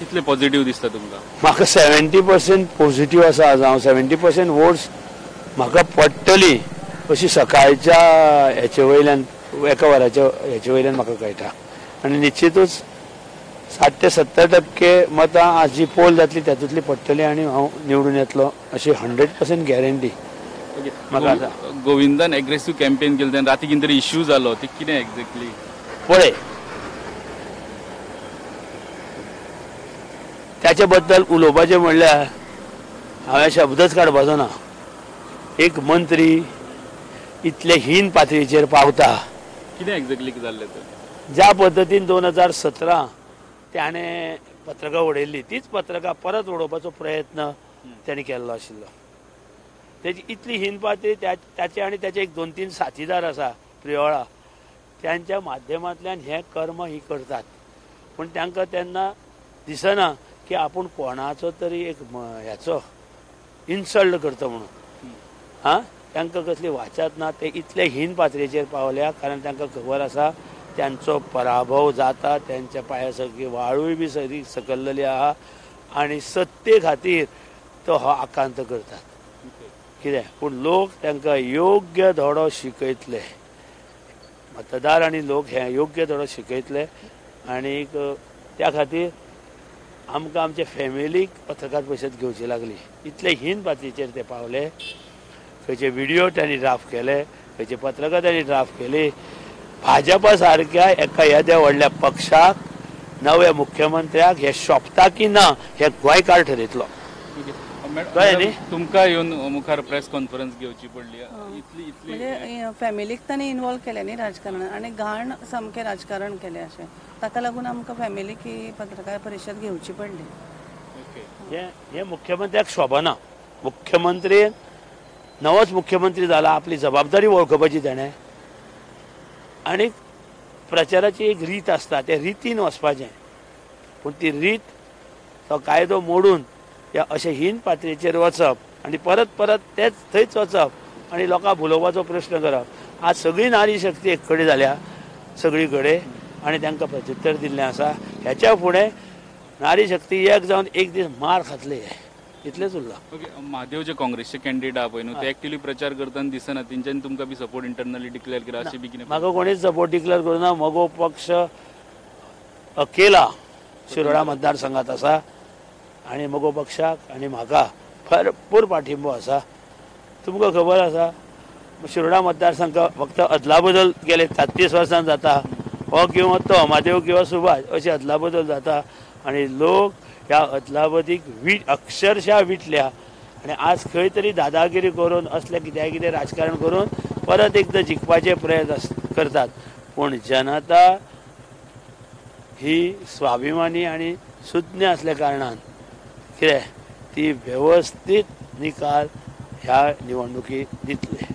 कितले पॉझिटिव्ह दिसता तुमकां? म्हाका 70% पॉझिटिव्ह आसा. आज हांव 70% वोट्स म्हाका पडटली अशी सकाळच्या हेचे वयल्यान, एका वराच्या हेचे वयल्यान म्हाका कळटा. आनी निश्चितूच 60 ते 70% मतां आज जी पोल जातली तातूंतली पडटली आनी हांव निवडून येतलो अशी 100% गॅरंटी म्हाका आसा. गोविंदान एग्रेसिव्ह कॅम्पेन केलें तेन्ना राती कितें तरी इश्यू जालो, ते कितें एक्झॅक्टली? पळय, ताचे बद्दल उलोवपाचें म्हणल्यार हांवें शब्दच काडपाचो ना. एक मंत्री इतले हीन पातळीचेर पावता, कितें एक्झॅक्टली जाल्लें तर? ज्या पद्दतीन 2017 ताणें पत्रकां उडयल्ली तीच पत्रकां परत उडोवपाचो प्रयत्न ताणें केल्लो आशिल्लो. तेजी इतली हीन पातळी ताचे आनी ताचे एक 2-3 साथीदार आसा प्रियोळा, त्यांच्या माध्यमांतल्यान हें कर्म ही करतात. पूण तांकां तेन्ना दिसना की आपूण कोणाचो तरी एक ह्याचो इन्सल्ट करता म्हणून. हां, तांकां कसली वाचात ना. ते इतले हीन पातळेचेर पावल्या कारण तांकां खबर आसा त्यांचो पराभव जाता, त्यांच्या पांया सगळी वाळूय बी सगळी सकल्लेली आहा आनी सत्ते खातीर तो हो आकांत करतात कितें. पूण लोक तांकां योग्य धडो शिकयतले, मतदार आनी लोक हे योग्य धडो शिकयतले. आनीक त्या खातीर आमकां आमच्या फॅमिलीक पत्रकार परिशद घेवची लागली. इतले हीन पातळीचेर ते पावले. खंयचे व्हिडिओ तांणी ड्राफ्ट केले, खंयचे पत्रकां तांणी ड्राफ्ट केली. भाजपा सारक्या एका येद्या व्हडल्या पक्षाक, नव्या मुख्यमंत्र्याक हे शोभता की ना हे गोंयकार ठरयतलो. कळ्ळें न्ही? तुमकां येवन मुखार प्रेस कॉन्फरन्स घेवची पडली. इतली म्हणजे फॅमिलीक तांणी इन्वॉल्व केलें न्ही राजकारणान आनी घाण सामकें राजकारण केलें अशें, ताका लागून आमकां फॅमिलीक ही पत्रकार परिशद घेवची पडली. हे मुख्यमंत्र्याक शोभना. मुख्यमंत्री नवोच मुख्यमंत्री जाला, आपली जबाबदारी वळखुपाची ताणें. आनी प्रचाराची एक रीत आसता, त्या रितीन वचपाचें. पूण ती रीत, तो कायदो मोडून या अशें हीन पातळेचेर वचप आनी परत परत तेच थंयच वचप आनी लोकांक भुलोवपाचो प्रश्न करप. आज सगळी नारी शक्ती एक कडेन जाल्या सगळी कडेन आनी तांकां प्रत्युत्तर दिल्लें आसा. ह्याच्या फुडें नारी शक्ती एक जावन एक दीस मार खातले, इतलेंच उरलां. ओके, म्हादेव जे काँग्रेसचे कॅन्डिडेट आहा पळय न्हू, ते एक्टिवली प्रचार करतना दिसना, तेंच्यानी तुमकां बी सपोर्ट इंटरनली डिक्लेअर केला अशें बी कितें? म्हाका कोणीच सपोर्ट डिक्लेअर करूना. मगो पक्ष अकेला शिरोडा मतदारसंघात आसा आनी मगो पक्षाक आनी म्हाका भरपूर पाठिंबो आसा. तुमकां खबर आसा शिरोडा मतदारसंघ फक्त अदलाबदल केले 33 वर्सां जाता, हो किंवा तो, म्हादेव किंवा सुभाष अशी अदलाबदल जाता आनी लोक ह्या अदलाबदीक अक्षरशः विटल्या. आनी आज खंय तरी दादागिरी करून असलें कित्याक कितें राजकारण करून परत एकदां जिखपाचे प्रयत्न करतात. पूण जनता ही स्वाभिमानी आनी सुज्ञ आसल्या कारणान कितें ती वेवस्थीत निकाल ह्या निवडणुकीत दितले.